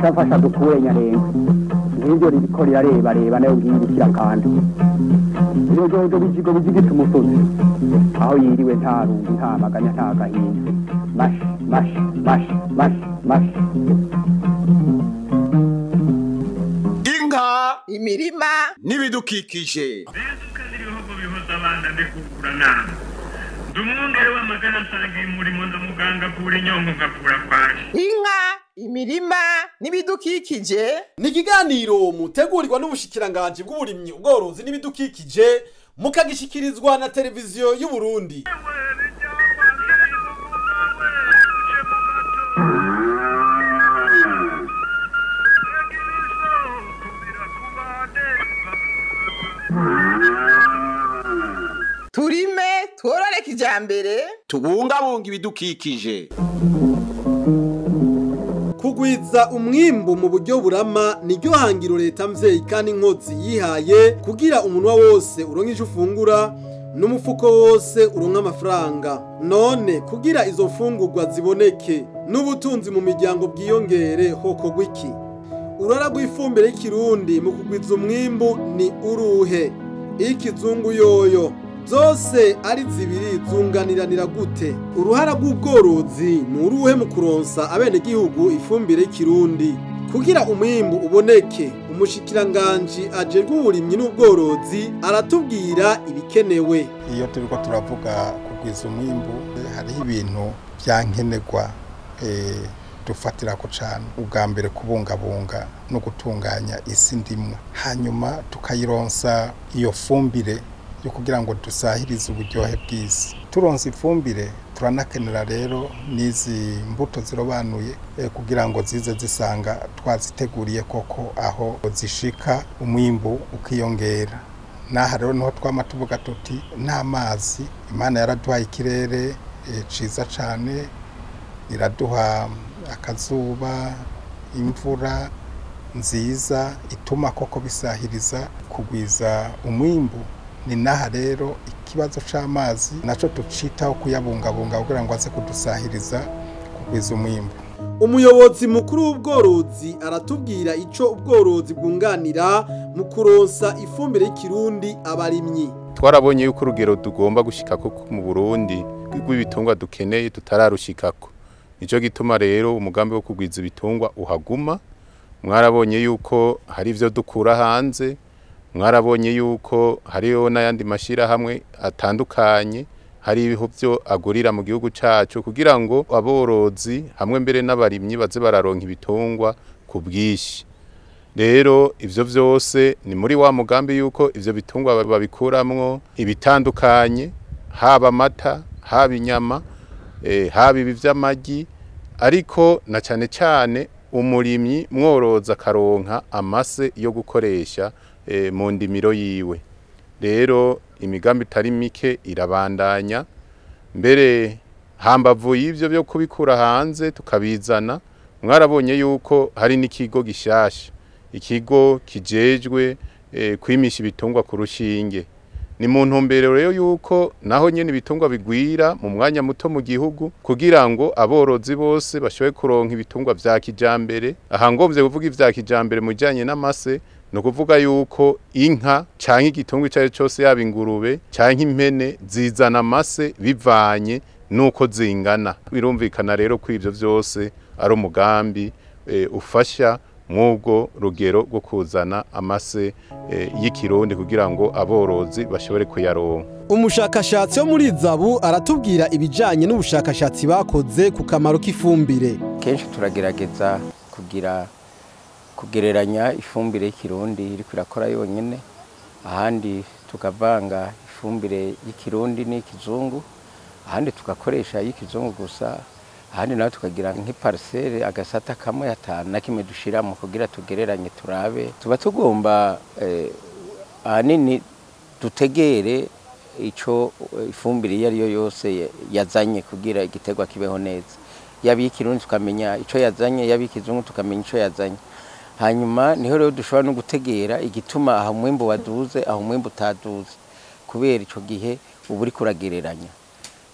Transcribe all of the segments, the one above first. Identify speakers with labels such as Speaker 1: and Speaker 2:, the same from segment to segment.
Speaker 1: Afasha dukure nyarenga ngibyo ririko rirareba reba nayo ngiyi kandi iyo jojo bijigo bijigita umusozi aho yiriwe nta rungu nta maganya nta gahinda mash mash mash mash mash
Speaker 2: inka
Speaker 3: imirima
Speaker 2: n'ibidukikije.
Speaker 3: Inka imirima n'ibidukikije
Speaker 4: ni ikiganiro mutegurirwa n'ubushikiranganje bw'uburimyi ubworozi n'ibidukikije mukagishikirizwa na televiziyo y'u Burundi.
Speaker 3: Turime tworore kijambere
Speaker 2: tubungabunga ibidukikije.
Speaker 4: Kugwiza umwimbu mu buryo burama niryo hangiro leta mvyeyi kandi inkozi yihaye kugira umunwa wose uronka ico ufungura n'umufuko wose uronka amafaranga. None kugira izo mfungurwa ziboneke n'ubutunzi mu miryango bwiyongere hokorwa iki? Urara rw'ifumbire y'ikirundi mu kugwiza umwimbu ni uruhe? Ikizungu yoyo zose ari zibiri zunganiranira gute? Uruhara rw'ubworozi ni uruhe mu kuronsa abenegihugu ifumbire y'ikirundi? Kugira umwimbu uboneke, umushikiranganji ajejwe uburimyi n'ubworozi aratubwira ibikenewe.
Speaker 5: Iyo turiko turavuga kugwiza umwimbu, hariho ibintu vyankenerwa dufatirako cane. Ubwa mbere kubungabunga no gutunganya isi ndimwa, hanyuma tukayironsa iyo fumbire yo kugira ngo dusahirize uburyohe bw'isi. Turonse ifumbire turanakenera rero n'izi mbuto zirobanuye kugira ngo zize zisanga twaziteguriye koko aho zishika umwimbu ukiyongera. Naha rero niho twama tuvuga tuti n'amazi Imana yaraduhaye ikirere ciza cane, iraduha akazuba, imvura nziza ituma koko bisahiriza kugwiza umwimbu. Ni naha rero ikibazo c'amazi naco tucitaho kuyabungabunga kugira ngo aze kudusahiriza kugwiza umwimbu.
Speaker 4: Umuyobozi mukuru w'ubworozi aratubwira ico ubworozi bwunganira mu kuronsa ifumbire y'ikirundi abarimyi.
Speaker 6: Twarabonye yuko urugero tugomba gushikako mu Burundi rw'ibitungwa dukeneye tutararushikako. Nico gituma rero umugambi wo kugwiza ibitungwa uhaguma. Mwarabonye yuko hari ivyo dukura hanze, mwarabonye yuko hariho n'ayandi mashira hamwe atandukanye, hari ibiho byo agurira mu gihugu cacu kugira ngo aborozi hamwe mbere n'abarimyi baze bararonka ibitungwa ku bwinshi. Rero ivyo vyose ni muri wa mugambi yuko ivyo bitungwa babikuramwo ibitandukanye, haba amata, haba inyama, haba ibi vy'amagi, ariko na cane cane umurimyi mworoza akaronka amase yo gukoresha mu ndimiro yiwe. Rero imigambi itari mike irabandanya, mbere hambavu y'ivyo byo kubikura hanze tukabizana. Mwarabonye yuko hari n'ikigo gishasha, ikigo kijejwe kwimisha ibitungwa ku rushinge. Ni mu ntumbero rero yuko naho nyene ibitungwa bigwira mu mwanya muto mu gihugu kugira ngo aborozi bose bashobore kuronka ibitungwa vya kijambere. Aha ngomvye kuvuga ivya kijambere mu bijanye n'amase, no kuvuga yuko inka canke igitungwa icari cose, yaba ingurube canke impene, zizana amase bivanye nuko zingana. Birumvikana rero ko ivyo vyose ari umugambi ufasha mwubwo rugero rwo kuzana amase y'ikirundi kugira ngo aborozi bashobore kuyaronka.
Speaker 4: Umushakashatsi wo muri Zabu aratubwira ibijanye n'ubushakashatsi bakoze ku kamaro k'ifumbire.
Speaker 7: Kenshi turagerageza kugira kugereranya ifumbire y'ikirundi iriko irakora yonyene, ahandi tukavanga ifumbire y'ikirundi n'ikizungu, ahandi tugakoresha y'ikizungu gusa, ahandi naho tukagira nk'iparcelle agasata kamwe atanu na kimwe dushiramo kugira tugereranye turabe. Tuba tugomba ahanini dutegere ico ifumbire iyo ariyo yose yazanye kugira igiterwa kibeho neza. Yaba iy'ikirundi tukamenya ico yazanye, yaba iy'ikizungu tukamenya ico yazanye. Hanyuma niho rero dushobora no gutegera igituma aho umwimbu waduze aho umwimbu utaduze, kubera ico gihe uba uriko uragereranya.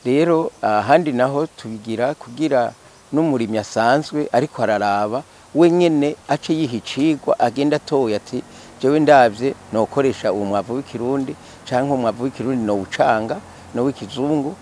Speaker 7: Rero ahandi naho tubigira kugira n'umurimyi asanzwe ariko araraba wenyene ace yihicigwa agenda atoye ati jewe ndavye nokoresha uwo mwavu w'ikirundi canke umwavu w'ikirundi no ucanga no w'ikizungu,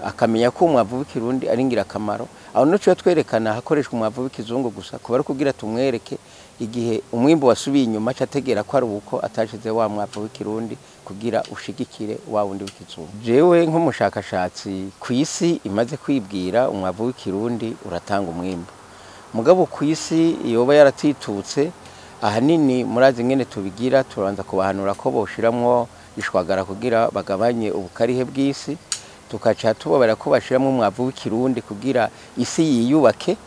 Speaker 7: akamenya ko umwavu w'ikirundi ari ngirakamaro. Aho no twerekana hakoreshwa umwavu w'ikizungu gusa kuba ari kugira tumwereke igihe umwimbu wasubiye inyuma acategera ko ari uko atashize wa mwavu w'ikirundi kugira ushigikire wa wundi w'ikizungu. Jewe nk'umushakashatsi ku isi imaze kwibwira umwavu w'ikirundi uratanga umwimbu, mugabo ku isi yoba yaratitutse ahanini murazi ngene tubigira, turanza kubahanura ko boshiramwo ishwagara kugira bagabanye ubukarihe bw'isi, tukaca tubabara ko bashiramwo umwavu w'ikirundi kugira isi yiyubake,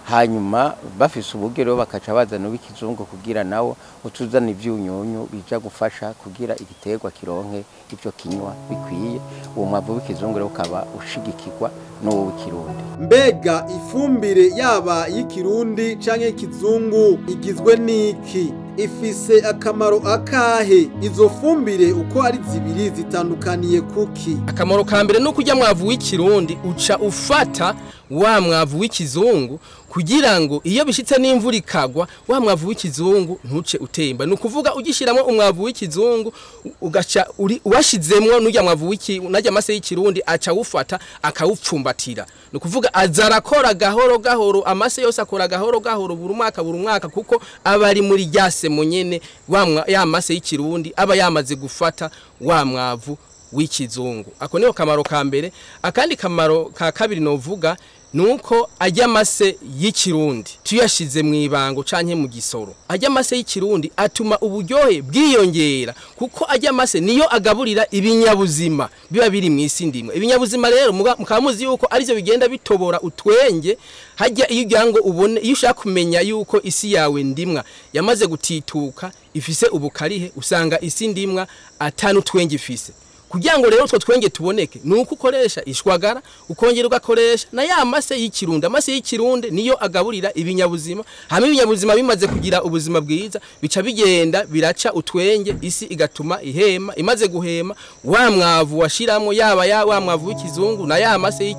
Speaker 7: hanyuma bafise ubugero bakaca bazana uw'ikizungu kugira nawo utuzana ivyunyunyu bija gufasha kugira igiterwa kironke ivyo kinywa bikwiye. Uwo mwavu w'ikizungu rero ukaba ushigikirwa n'uwo w'ikirundi.
Speaker 4: Mbega ifumbire yaba y'ikirundi canke ikizungu igizwe n'iki? Ifise akamaro akahe? Izo fumbire uko ari zibiri zitandukaniye kuki?
Speaker 8: Akamaro ka mbere nuko ujya mwavu w'ikirundi uca ufata wa mwavu w'ikizungu kugira ngo iyo bishitse n'imvura ikagwa wa mwavu w'ikizungu ntuce utemba. Nukuvuga ugishiramo umwavu w'ikizungu ugaca washizemwo n'ujya mwavu w'iki najya mase y'ikirundi aca ufata akawupfumbatira. Nukuvuga azarakora gahoro gahoro, amase yose akora gahoro gahoro buri mwaka kuko abari muri ryase munyene wa ya mase y'ikirundi aba yamaze gufata wa mwavu w'ikizungu. Ako niho kamaro ka mbere. Akandi kamaro ka kabiri novuga nuko ajya mase y'ikirundi tuyashize mu ibango canke mu gisoro, ajya mase y'ikirundi atuma uburyohe bwiyongera kuko ajya mase niyo agaburira ibinyabuzima biba biri mu isi ndimwe. Ibinyabuzima rero mukamuzi yuko arivyo bigenda bitobora utwenge. Hajya iyo ugira ngo ubone, iyo ushaka kumenya yuko isi yawe ndimwa yamaze gutituka ifise ubukarihe, usanga isi ndimwa atanu twenge ifise. Kugira ngo rero utwo twenge tuboneke nuko ukoresha ishwagara, ukongera ugakoresha na ya mase y'ikirundi. Amase y'ikirundi niyo agaburira ibinyabuzima, hamwe ibinyabuzima bimaze kugira ubuzima bwiza bica bigenda biraca utwenge, isi igatuma ihema. Imaze guhema wa mwavu washiramo yaba ya wa mwavu w'ikizungu na ya mase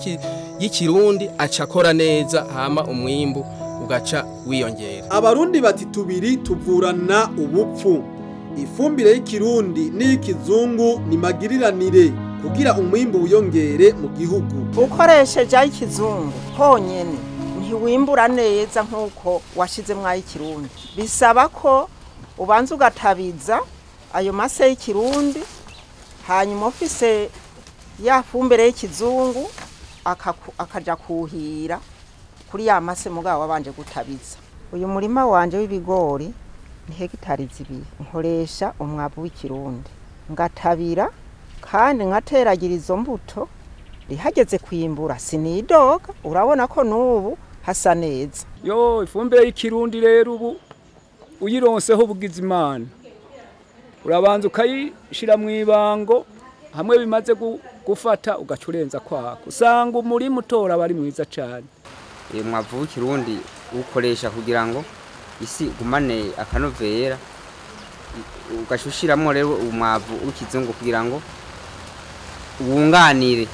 Speaker 8: y'ikirundi acakora neza, hama umwimbu ugaca wiyongera.
Speaker 4: Abarundi bati tubiri tuvurana ubupfu. Ifumbire y'ikirundi n'ikizungu ni magiriranire kugira umwimbu wiyongere mu gihugu.
Speaker 9: Ukoresheje ay'ikizungu honyene ntiwimbura neza nkuko washizemwo ay'ikirundi. Bisaba ko ubanza ugatabiza ayo mase y'ikirundi, hanyuma ufise ya fumbire y'ikizungu akaja kuhira kuri ya mase mugabo wabanje gutabiza. Uyu murima wanje w'ibigori ni hegitari 2, nkoresha umwavu w'ikirundi ngatabira kandi nkateragira izo mbuto. Rihageze kwimbura sinidoga, urabona ko nubu hasa neza.
Speaker 10: Yo ifumbire y'ikirundi rero ubu uyironseho bugize Imana, urabanza ukayishira mu ibango hamwe bimaze gufata ugacurenza kwako, usanga umurima utora bari mwiza cyane.
Speaker 11: Umwavu w'ikirundi ukoresha kugira ngo isi gumane akanovera, ugashushiramo rero umwavu w'ikizungu kugira ngo wunganire.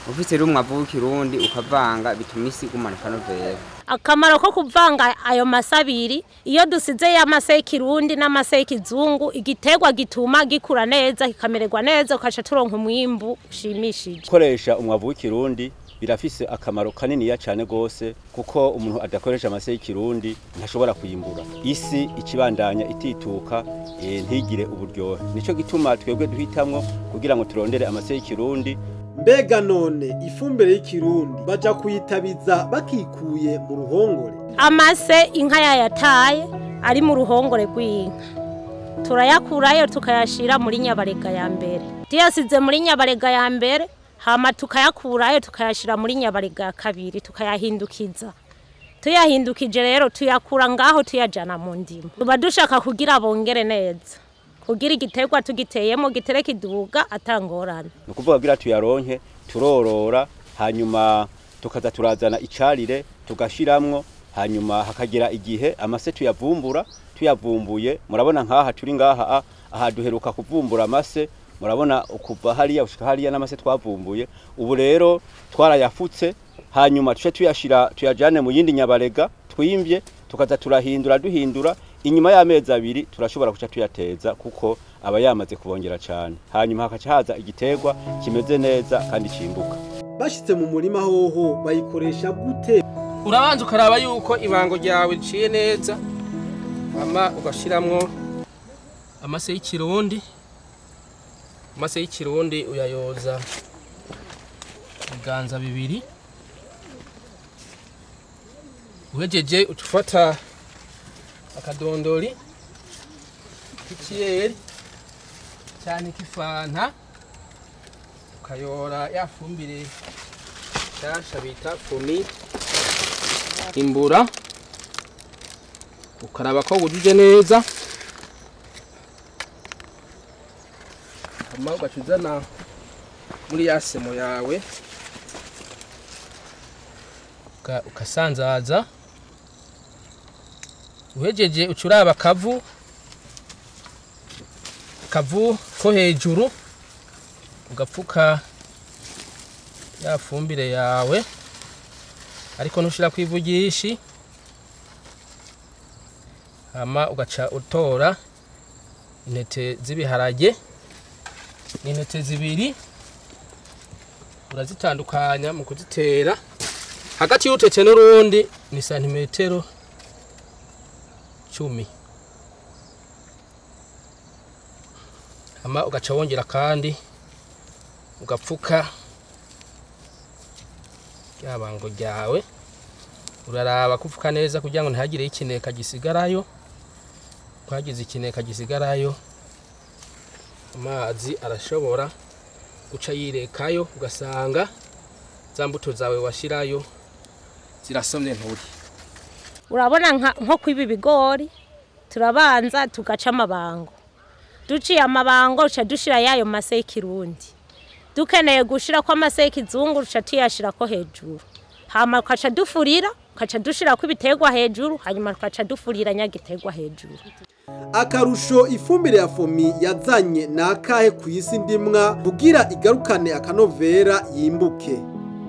Speaker 11: Ufite rero umwavu w'ikirundi ukavanga bituma isi gumana akanovera.
Speaker 12: Akamaro ko kuvanga ayo masabiri, iyo dusize ya mase y'ikirundi n'amase y'ikizungu, igiterwa gituma gikura neza kikamererwa neza, ukaca turonka umwimbu ushimishije.
Speaker 13: Gukoresha umwavu w'ikirundi birafise akamaro kanini ya cyane gose, kuko umuntu adakoresha amase y'ikirundi ntashobora kuyimbura. Isi ikibandanya itituka ntigire uburyohe. Nico gituma twebwe duhitamwo kugira ngo turondere amase y'ikirundi.
Speaker 4: Mbega none ifumbire y'ikirundi baja kuyitabiza bakikuye mu ruhongore?
Speaker 12: Amase inka yayataye ari mu ruhongore rw'inka, turayakurayo tukayashira muri nyabarega ya mbere. Tuyasize muri nyabarega ya mbere hama tukayakurayo tukayashira muri nyabarega ya kabiri, tukayahindukiza. Tuyahindukije rero tuyakura ngaho tuyajana mu ndimo. Tuba dushaka kugira bongere neza, kugira igiterwa tugiteyemo gitere kiduga atangorana.
Speaker 13: Nukuvuga kugira tuyaronke turorora, hanyuma tukaza turazana icarire tugashiramwo, hanyuma hakagira igihe amase tuyavumbura. Tuyavumbuye murabona nkaha turi ngaha aha duheruka kuvumbura amase Murabona kuva hariya gushika hariya n'amase twavumbuye. Ubu rero twarayafutse, hanyuma tuce tuyashira tuyajane mu yindi nyabarega twimbye, tukaza turahindura duhindura. Inyuma y'amezi 2 turashobora kuca tuyateza kuko aba yamaze kubongera cyane, hanyuma hakaca haza igiterwa kimeze neza kandi cimbuka.
Speaker 4: Bashitse mu murima hoho bayikoresha gute?
Speaker 8: Urabanza ukaraba yuko ibango ryawe riciye neza, ama ugashiramwo amase y'ikirundi. Amase y'ikirundi uyayoza ibiganza 2. Uhejeje ucufata akadondori k'ikiyeri cyane k'ifanta, ukayora ya fumbire nshasha bita fomi imbura, ukaraba ko wujuje neza, hama ugacuzana muri ya semo yawe ukasanzaza. Uhejeje ucuraba kavu ko hejuru, ugapfuka ya fumbire yawe, ariko ntushira kwivugishi. Hama ugaca utora intete z'ibiharage, ni intete 2, urazitandukanya mu kuzitera. Hagati y'urutete n'urundi ni santimetero 10. Hama ugaca wongera kandi ugapfuka ryabango ryawe. Uraraba kupfuka neza kugira ngo ntihagire ikineka gisigarayo. Kwagize ikineka gisigarayo, amazi arashobora guca yirekayo, ugasanga za mbuto zawe washirayo zirasomye nturi.
Speaker 12: Urabona nko kwiba ibigori turabanza tugaca amabango. Duciye amabango uca dushira yayo mase y'ikirundi. Dukeneye gushira ko amase y'ikizungu uca tuyashira ko hejuru. Hama ukaca dufurira, ukaca dushira ko ibiterwa hejuru, hanyuma ukaca dufurira nyagiterwa hejuru.
Speaker 4: Akarusho ifumbire ya fomi yazanye nakahe ku isi ndimwa kugira igarukane akanovera yimbuke?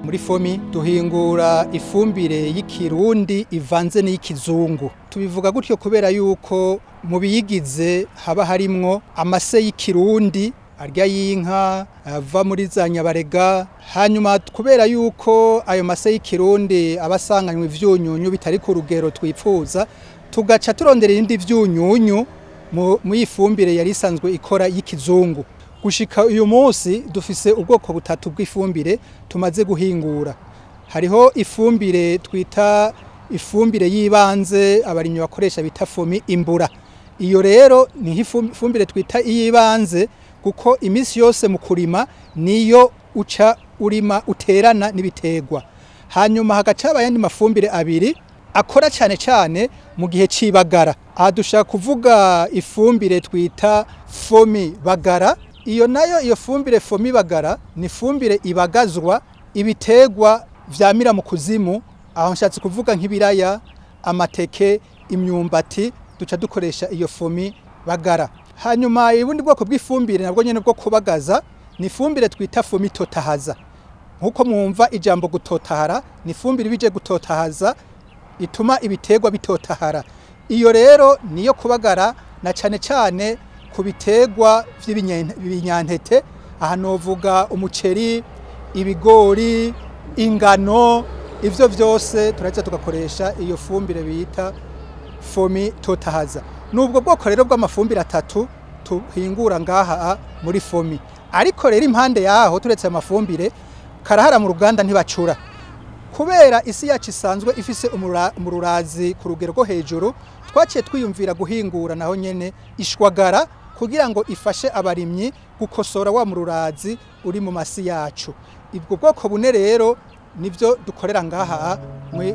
Speaker 14: Muri fomi duhingura ifumbire y'ikirundi ivanze n'ikizungu. Tubivuga gutyo kubera yuko mu biyigize haba harimwo amase y'ikirundi arya y'inka ava muri za nyabarega, hanyuma kubera yuko ayo mase y'ikirundi abasanganywe ivyunyunyu bitari ku rugero twipfuza, tugaca turondera indi vyunyunyu mu ifumbire yari isanzwe ikora y'ikizungu. Gushika uyu munsi dufise ubwoko butatu bw'ifumbire tumaze guhingura. Hariho ifumbire twita ifumbire y'ibanze abarimyi bakoresha bita fomi imbura. Iyo rero ni ifumbire twita iyibanze kuko iminsi yose mu kurima niyo uca urima uterana n'ibiterwa. Hanyuma hagaca ayandi mafumbire abiri akora cyane cyane mu gihe cibagara. Aha dushaka kuvuga ifumbire twita fomi bagara. Iyo nayo iyo fumbire fomi bagara ni fumbire ibagazwa ibiterwa vyamira mu kuzimu. Aho nshatse kuvuga nk'ibiraya, amateke, imyumbati, duca dukoresha iyo fomi bagara. Hanyuma ibundi bwoko bw'ifumbire nabwo nyene bwo kubagaza ni fumbire twita fomi totahaza. Nkuko mwumva ijambo gutotahara, ni fumbire bije gutotahaza ituma ibiterwa bitotahara. Iyo rero niyo kubagara na cane cane ku biterwa vy'ibinyantete. Aha novuga umuceri, ibigori, ingano, ivyo vyose turaza tugakoresha iyo fumbire bita fomi totahaza. Nubwo bwoko rero bw'amafumbire atatu tuhingura ngaha muri fomi. Ariko rero impande yaho turetse amafumbire karahara mu ruganda ntibacura. Kubera isi yacu isanzwe ifise umururazi ku rugero rwo hejuru, twaciye twiyumvira guhingura naho nyene ishwagara kugira ngo ifashe abarimyi gukosora wa mururazi uri mu masi yacu. Ibwo bwoko bune rero nivyo dukorera ngaha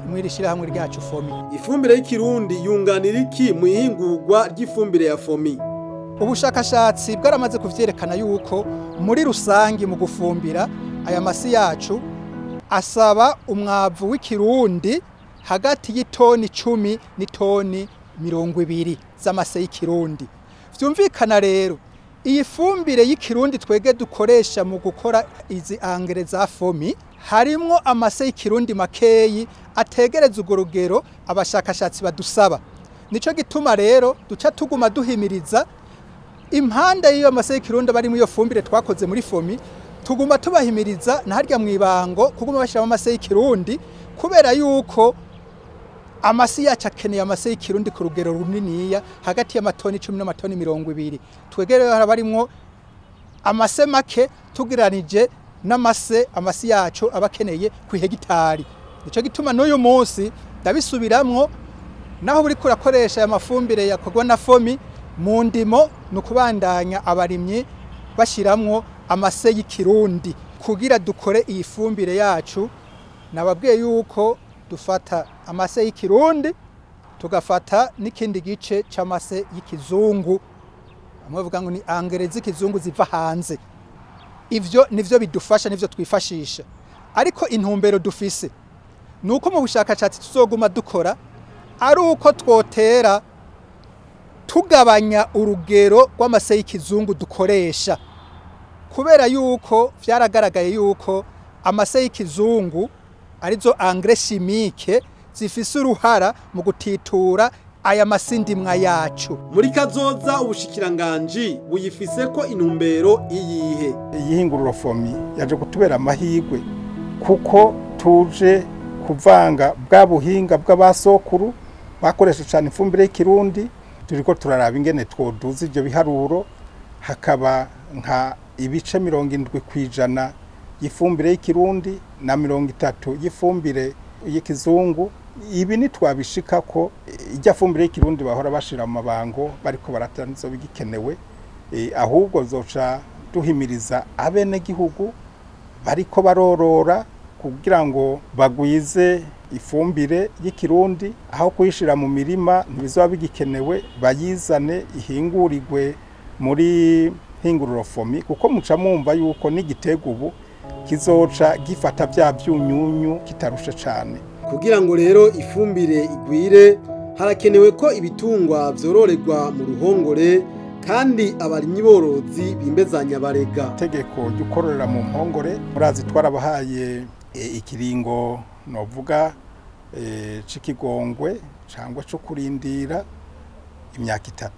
Speaker 14: mwiri shirahamwe ryacu fomi.
Speaker 4: Ifumbire y'ikirundi yunganira iki mu ihingurwa ry'ifumbire ya fomi?
Speaker 14: Ubushakashatsi bwaramaze kuvyerekana yuko muri rusangi mu gufumbira aya masi yacu asaba umwavu w'ikirundi hagati y'itoni 10 n'itoni 20 z'amase y'ikirundi. Vyumvikana rero Iyi fumbire y'ikirundi twege dukoresha mu gukora izi angere za FOMI harimwo amase y'ikirundi makeyi ategereza urwo rugero abashakashatsi badusaba. Nico gituma rero duca tuguma duhimiriza impande y'iyo mase y'ikirundi bari mu iyo fumbire twakoze muri FOMI, tuguma tubahimiriza na harya mwibango kuguma bashiramo amase y'ikirundi, kubera yuko amasi yacu akeneye amase y'ikirundi ku rugero runiniya hagati y'amatoni 10 n'amatoni 20. Twegere harabarimwo amase make tugiranije n'amase amasi yacu abakeneye ku hegitari. Nico gituma n'uyu munsi ndabisubiramwo, naho buri kurakoresha aya mafumbire yakorwa na FOMI mu ndimo, nukubandanya abarimyi bashiramwo amase y'ikirundi kugira dukore iyi fumbire yacu. Nababwiye yuko dufata amase y'ikirundi tugafata n'ikindi gice c'amase y'ikizungu, bamwe bavuga ngo ni angere z'ikizungu ziva hanze. Ivyo nivyo bidufasha, nivyo twifashisha. Ariko intumbero dufise nuko mu bushakashatsi tuzoguma dukora ari uko twotera tugabanya urugero rw'amase y'ikizungu dukoresha, kubera yuko vyaragaragaye yuko amase y'ikizungu arizo engrais chimique zifise uruhara mu gutitura aya masindimwa yacu.
Speaker 4: Muri kazoza ubushikiranganji buyifise ko intumbero iyihe?
Speaker 5: Iyihinguriro FOMI yaje kutubera amahirwe kuko tuje kuvanga bwa buhinga bw'abasokuru bakoresha cyane ifumbire y'ikirundi. Turiko turaraba ingene twoduza ivyo biharuro, hakaba nka ibice 70% y'ifumbire y'ikirundi na 30 y'ifumbire y'ikizungu. Ibi nitwabishika ko ijya fumbire y'ikirundi bahora bashira mu mabango bariko baratanizo bigikenewe, ahubwo zoca duhimiriza abene gihugu bariko barorora kugira ngo bagwize ifumbire y'ikirundi, aho kuyishira mu mirima ntibizoba bigikenewe, bayizane ihingurirwe muri hinguriro FOMI, kuko muca mumva yuko n'igitego ubu kizoca gifata bya byunyunyu kitarushe cyane.
Speaker 4: Kugira ngo rero ifumbire igwire harakenewe ko ibitungwa vyororerwa mu ruhongore kandi abarimyi borozi bimbezanya barega.
Speaker 5: Itegeko ry'ukororera mu mpongore murazi twarabahaye ikiringo novuga cikigongwe cangwa cyo kurindira imyaka 3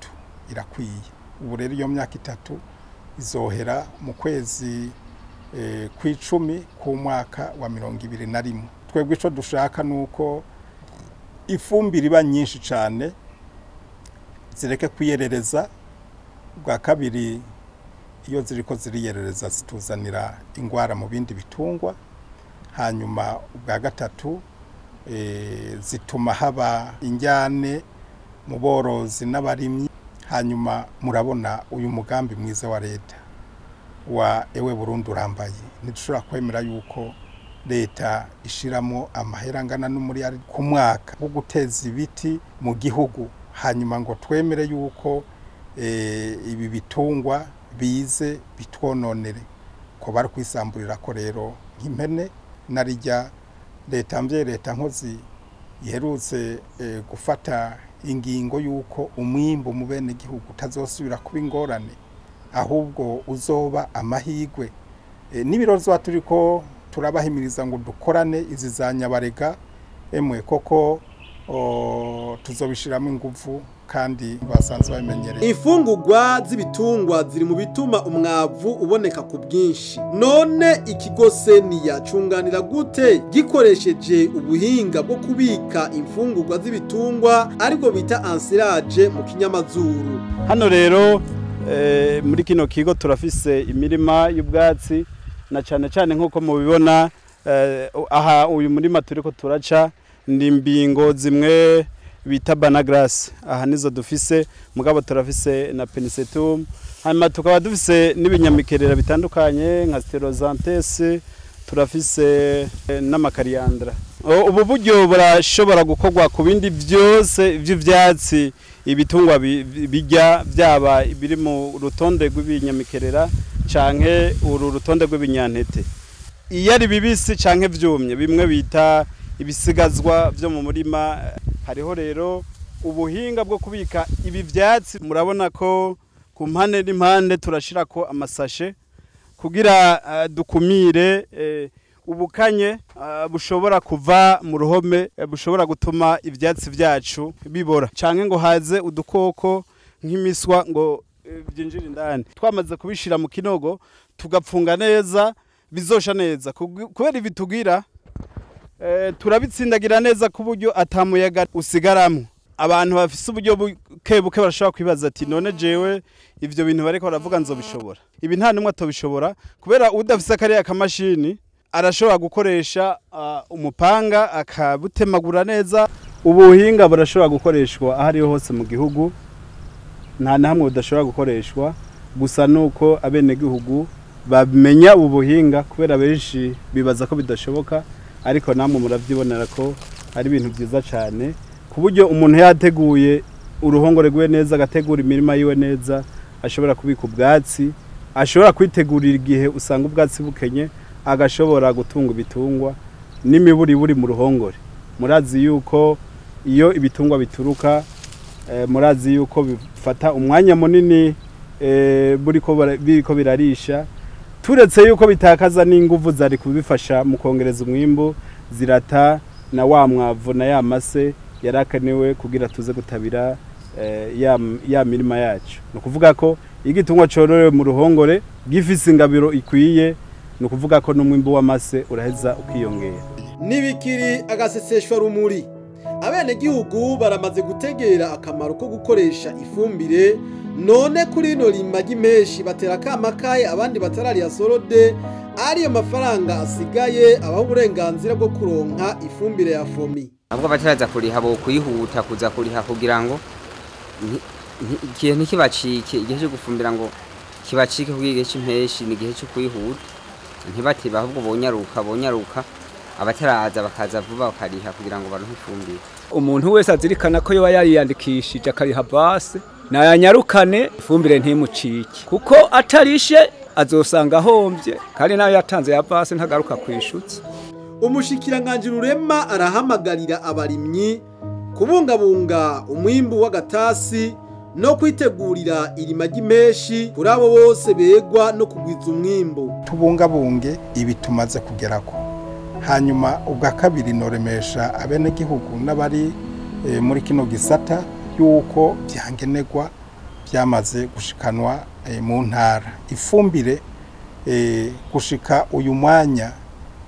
Speaker 5: irakwiye. Ubu rero iyo myaka 3 izohera mu kwezi kw'icumi ku mwaka wa 2021. Twebwe ico dushaka nuko ifumbire iba nyinshi cyane zireke kwiyerereza. Bwa kabiri, iyo ziriko ziriyerereza zituzanira ingwara mu bindi bitungwa. Hanyuma ubwa gatatu, zituma haba injyane mu borozi n'abarimyi. Hanyuma murabona uyu mugambi mwiza wa leta wa Ewe Burundi urambaye, ntidushobora kwemera yuko leta ishiramo amahera angana n'umuriyari ku mwaka wo guteza ibiti mu gihugu, hanyuma ngo twemere yuko ibi bitungwa bize bitwononere. Ko bari kwisamburira ko rero nk'impene narijya leta mvye leta nkozi iherutse gufata ingingo yuko umwimbo mu bene gihugu utazosubira kuba ingorane, ahubwo uzoba amahigwe. N'ibiro turiko turabahimiriza ngo dukorane izi za nyabarega emwe koko tuzobishiramo ingufu kandi basanzwe babimenyereye.
Speaker 4: Imfungurwa z'ibitungwa ziri mu bituma umwavu uboneka ku bwinshi. None ikigo Seniya cunganira gute gikoresheje ubuhinga bwo kubika imfungurwa z'ibitungwa ariko bita ensilage mu kinyamazuru?
Speaker 15: Hano rero muri kino kigo turafise imirima y'ubwatsi na cyane cyane nkuko mubibona aha uyu murima turiko turaca ni imbingo zimwe bita banagrass, aha nizo dufise, mugabo turafise na penisetum, hanyuma tukaba dufise n'ibinyamikerera bitandukanye nka sterozantes, turafise n'amakariandra. Ubu buryo burashobora gukorwa ku bindi byose by'ivyatsi ibitungwa bijya, byaba biri mu rutonde rw'ibinyamikerera canke uru rutonde rw'ibinyantete, iyo ari bibisi canke vyumye bimwe bita ibisigazwa byo mu murima. Hariho rero ubuhinga bwo kubika ibi vyatsi, murabona ko Ku mpande n'impande turashirako amasashe kugira dukumire ubukanye bushobora kuva mu ruhome, bushobora gutuma ivyatsi vyacu bibora canke ngo haze udukoko nk'imiswa ngo byinjire indani. Twamaze kubishira mu kinogo tugapfunga neza, bizosha neza kubera ibitugira turabitsindagira neza ku buryo atamuyaga usigaramwo. Abantu bafise uburyo buke buke barashobora kwibaza ati none jewe ivyo bintu bariko baravuga nzobishobora. Ibi nta numwe atobishobora, kubera udafise kariya kamashini arashobora gukoresha umupanga akabutemagura neza. Ubuhinga burashobora gukoreshwa aho ariho hose mu gihugu, nta na hamwe budashobora gukoreshwa, gusa nuko abenegihugu bamenya ubu buhinga, kubera benshi bibaza ko bidashoboka, ariko namwe muravyibonera ko ari ibintu vyiza cane, ku buryo umuntu yateguye uruhongore rwiwe neza, agategura imirima yiwe neza, ashobora kubika ubwatsi, ashobora kwitegurira igihe usanga ubwatsi bukenye, agashobora gutunga ibitungwa n'imiburiburi mu ruhongore. Murazi yuko iyo ibitungwa bituruka, murazi yuko bifata umwanya munini buriko birarisha, turetse yuko bitakaza n'inguvu zari kubifasha mu kongereza umwimbu, zirata na wa mwavu na ya mase yarakenewe kugira tuze gutabira ya mirima yacu. Ni ukuvuga ko igitungwa cororewe mu ruhongore gifise ingabiro ikwiye, ni ukuvuga ko n'umwimbu w'amase uraheza ukiyongera.
Speaker 4: Nibikiri agaseseshwa rumuri. Abenegihugu baramaze gutegera akamaro ko gukoresha ifumbire, none kuri ino rima ry'impeshi batera kamakaye abandi batarariya sorode, ariyo mafaranga asigaye abaho uburenganzira bwo kuronka ifumbire ya fomi.
Speaker 11: Ahubwo bataraza kuriha bo kuyihuta kuza kuriha kugira ngo igihe ntikibacike, igihe cyo gufumbira ngo kibacike, kugira igihe c'impeshi ni igihe cyo kuyihuta, ntibatiba ahubwo bonyaruka abataraza bakaza vuba bakariha kugira ngo baronke ifumbire.
Speaker 10: Umuntu wese azirikana ko yoba yariyandikishije akariha base nayanyarukane ifumbire ntimucike, kuko atarishe azosanga ahombye, kandi nayo yatanze ya base ntagaruka kwishutsa.
Speaker 4: Umushikiranganje Rurema arahamagarira abarimyi kubungabunga umwimbu w'agatasi no kwitegurira irima ry'impeshi kuri abo bose begwa no kugwiza umwimbu.
Speaker 5: Tubungabunge ibi tumaze kugerako. Hanyuma ubwa kabiri noremesha abenegihugu n'abari muri kino gisata yuko byangenerwa byamaze gushikanwa mu ntara. Ifumbire gushika uyu mwanya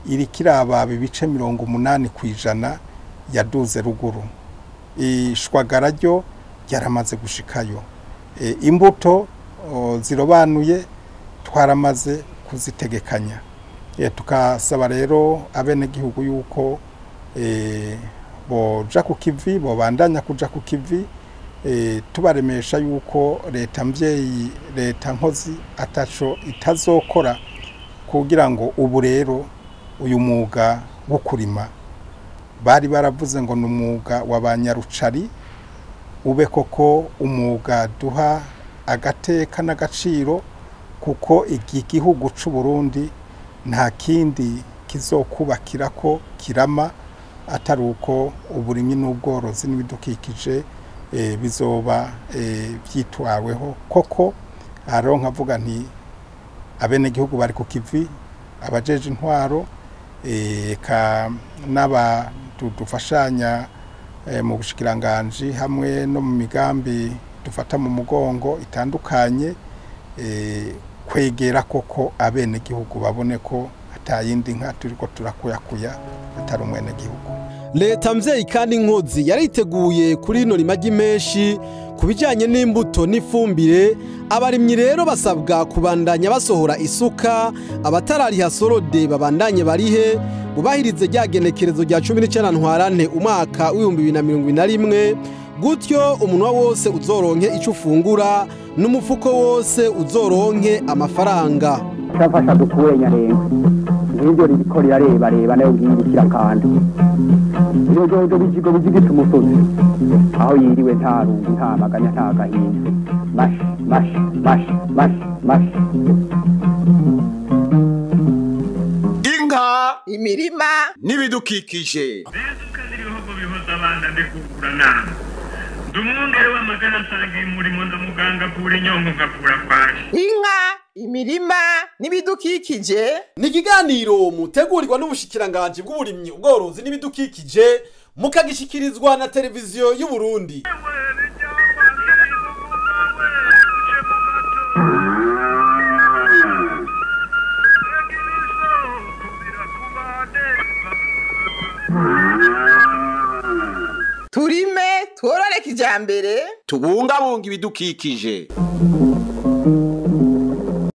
Speaker 5: iri kiraba ibice 80% yaduze ruguru. Ishwagara ryo yaramaze gushikayo. Imbuto zirobanuye twaramaze kuzitegekanya. Tukasaba rero abenegihugu yuko boja ku kivi, bobandanya kuja ku kivi, tubaremesha yuko leta mvyeyi, leta nkozi ataco itazokora kugira ngo ubu rero uyu mwuga wo kurima bari baravuze ngo ni umwuga w'abanyarucari ube koko umwuga duha agateka n'agaciro, kuko iki gihugu c'u Burundi nta kindi kizokubakira ko kirama atari uko uburimyi n'ubworozi n'ibidukikije bizoba byitwaweho koko. Aro nkavuga nti abenegihugu bari ku kivi, abajeje intwaro eka n'aba dufashanya mu bushikiranganji hamwe no mu migambi dufata mu mugongo itandukanye, kwegera koko abenegihugu babone ko atayindi nka turiko turakuyakuya atari umwenegihugu.
Speaker 4: Leta mvyeyi kandi nkozi yariteguye kuri ino rima ry'impeshi kubijanye n'imbuto n'ifumbire. Abarimyi rero basabwa kubandanya basohora isuka, abatarariha sorode babandanye barihe, bubahirize ryagenekerezo rya 19 ntwarante umwaka w'ibihumbi 2021, gutyo umunwa wose uzoronke ico ufungura n'umufuko wose uzoronke amafaranga.
Speaker 1: Cyafasha dukure nyarenga ngibyo ririko rirareba reba nayo ngibikira kandi iyo bijigo bijigita umusozi aho yiriwe nta rungu nta maganya nta gahinda. Mash mash mash mash mash.
Speaker 2: Inka,
Speaker 3: imirima
Speaker 2: n'ibidukikije.
Speaker 16: Ndi umwungere w'amagara nsangiye umurimo na muganga avura inyongo nkavura kwashi.
Speaker 3: Inka, imirima n'ibidukikije.
Speaker 4: Ni ikiganiro mutegurirwa n'ubushikiranganji bw'uburimyi, ubworozi n'ibidukikije, mukagishikirizwa na Televiziyo y'u Burundi.
Speaker 3: Turime tworore kijambere.
Speaker 2: Tubungabunga ibidukikije.